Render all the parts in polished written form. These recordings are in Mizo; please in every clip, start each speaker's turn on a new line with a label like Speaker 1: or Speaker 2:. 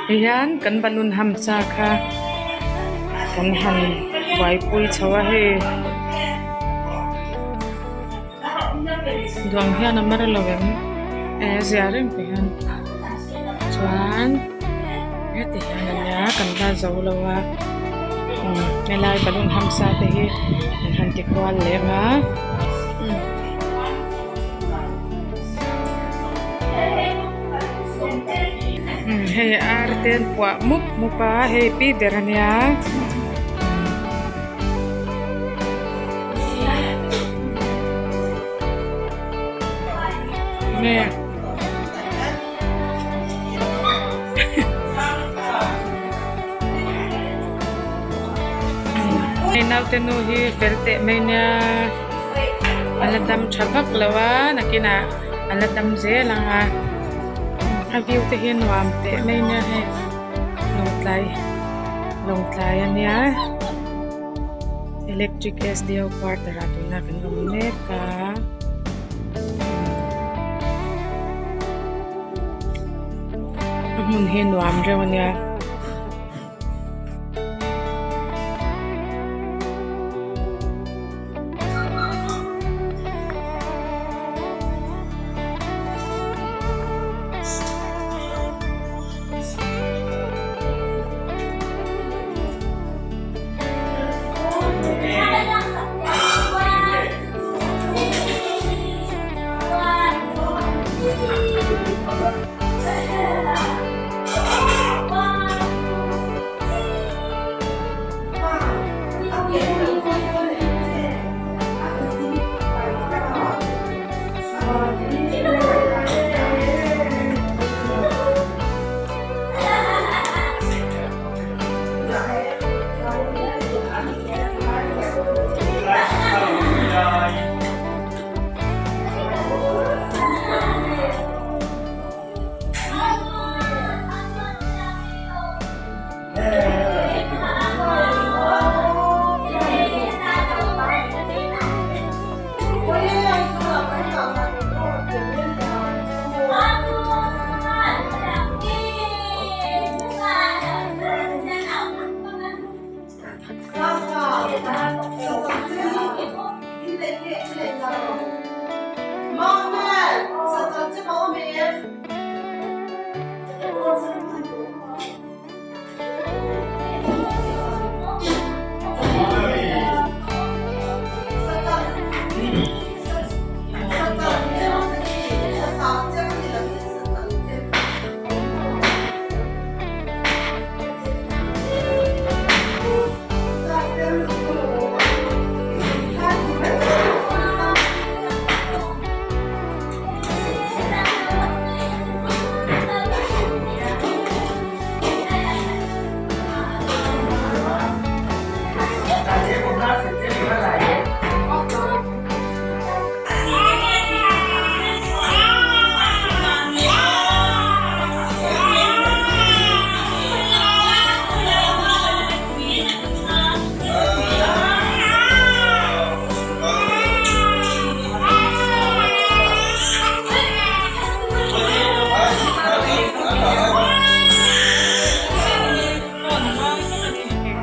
Speaker 1: Ti hian kan balloon ham sa kha kan han buaipui chho a hei duang hian a mar lo em eh zia reng ti hian chuan heti hian a nia kan la zo lo a umm helai balloon ham sa te hi an han ti kual leh ang a. Hei ar te an puah mup mup a hei pi ber a nia. Hei naute nu hi fel teh mai nia a la dam tha vak lo a nakinah a la dam zel ang a a view te hi nuam teh mai nia hei lawngtlai lawngtlai a nia electric s d o quarter ah tuna kan awm mek a. A hmun hi nuam reuh a nia.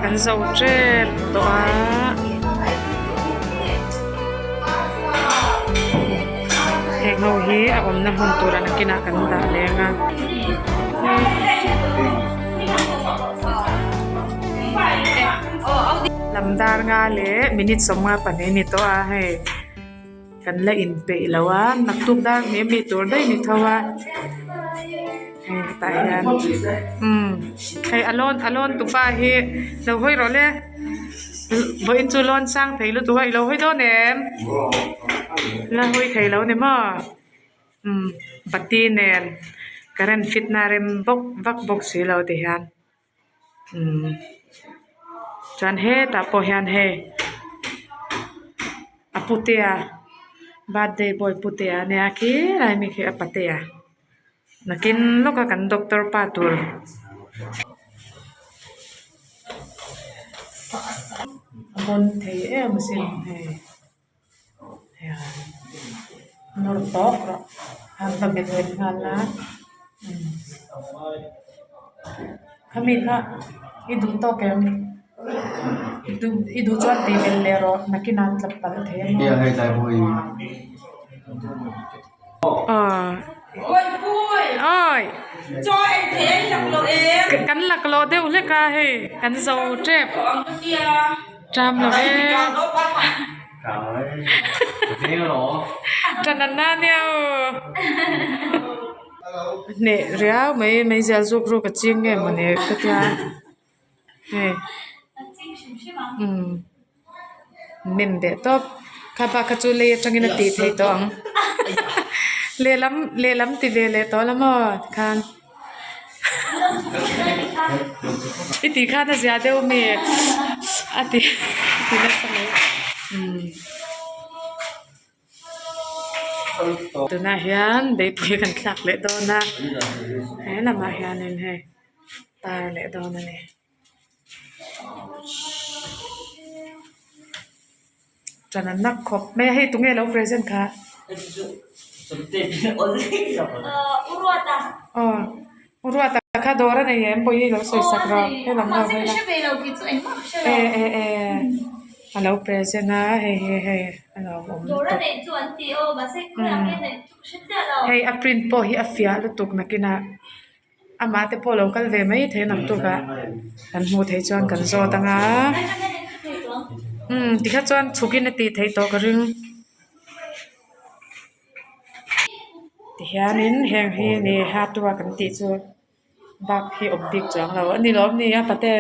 Speaker 1: Kan zo tep tawh a heng ho hi a awmna hmun tur ah nakinah kan dah leng a. Lam dar nga leh minute 52 a ni tawh a hei kan la inpeih lo a naktuk dar hnih ami tur daih a ni tho a hei tah hian umm hei a lawn a lawn tupa hi lo hawi rawh le vawiin chu lawn sang thei lutuk a i lo hawi dawn em la hawi thei lo a ni maw umm bati nen current fit na rem bawk vak bawk si lo ti hian. Umm chuan hetah pawh hian hei a putea birthday boy putea a nia khi lai mi khi a patea nakin lawka kan doctor pa tur. A bawn thei em asin hei nawr tawp rawh a va bet bet nghal a. Khami kha i duh tawk em? I duh chuan tih belh leh rawh nakinah tla palh thei a maw? Awi kan laklawh deuh hlek a hei kan zo tep ṭam lo e ṭan an na nia aw. Hneh riau mai meizial zuk ruk a ching nge mawni ka tia hei umm nem deh tawp kha bak kha chu lei atangin a tih theih tawh ang lehlam lehlam ti ve leh tawh la maw tikhan i tih khan a zia deuh ami a ti a ti nasa mai umm. Tunah hian beihpui kan thlak leh dawn a he lamah hianin hei tar leh dawn a ni. Ṭan an nak khawp mai a hei tunge lo present kha? Aw U Ruata kha dawr a nei em pawh hi lo sawi sak rawh helam ho vela e e e a lo present a hei hi hei a lo awm lutuk hei a print pawh hi a fiah lutuk nakinah amah te pawh lo kal ve mai thei naktuk ah kan hmuh theih chuan kan zawt anga umm tikha chuan chhuk in a tih theih tawh ka ring. Tihianin heng hi ni hatua kan tih chu bak hi awm bik chuang lo a ni lawm ni a pate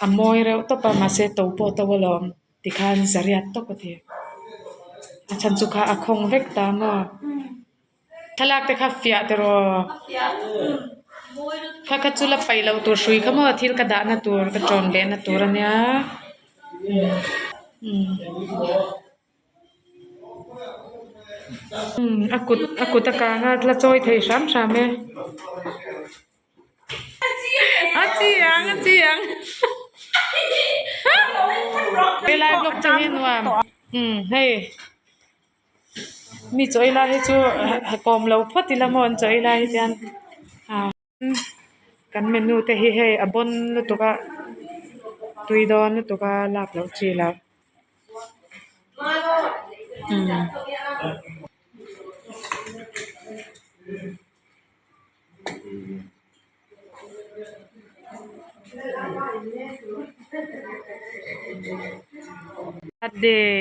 Speaker 1: a mawi reuh tawp a mahse to pawh to alawm tikhan zariat tawp a ti a chhan chu kha a khawng vek ta maw. Thlalak te kha fiah tiraw? Kha kha chu la paih loh tur hrui kha maw thil ka dahna tur ka tawn lehna tur a nia umm a kut a kut a kang a la chawi thei hram hram e a chi ang a chi ang helai vlog te hi nuam umm hei. Mi chaw ei lai hi chu ha kawm lo phawt ila maw an chaw ei lai hi chuan ah kan menu te hi hei a bawn lutuk a tui dawn lutuk a lak loh chi loh umm. Birthday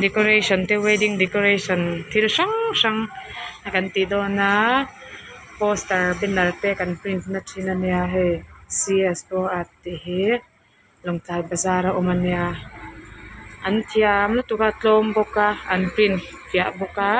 Speaker 1: decoration te wedding decoration thil hrang hrang a kan tih dawn a poster banner te kan print na thin a nia hei c s pawh a tih hi Lawngtlai bazar a awm a nia an thiam lutuk a tlawm bawk a an print fiah bawk a.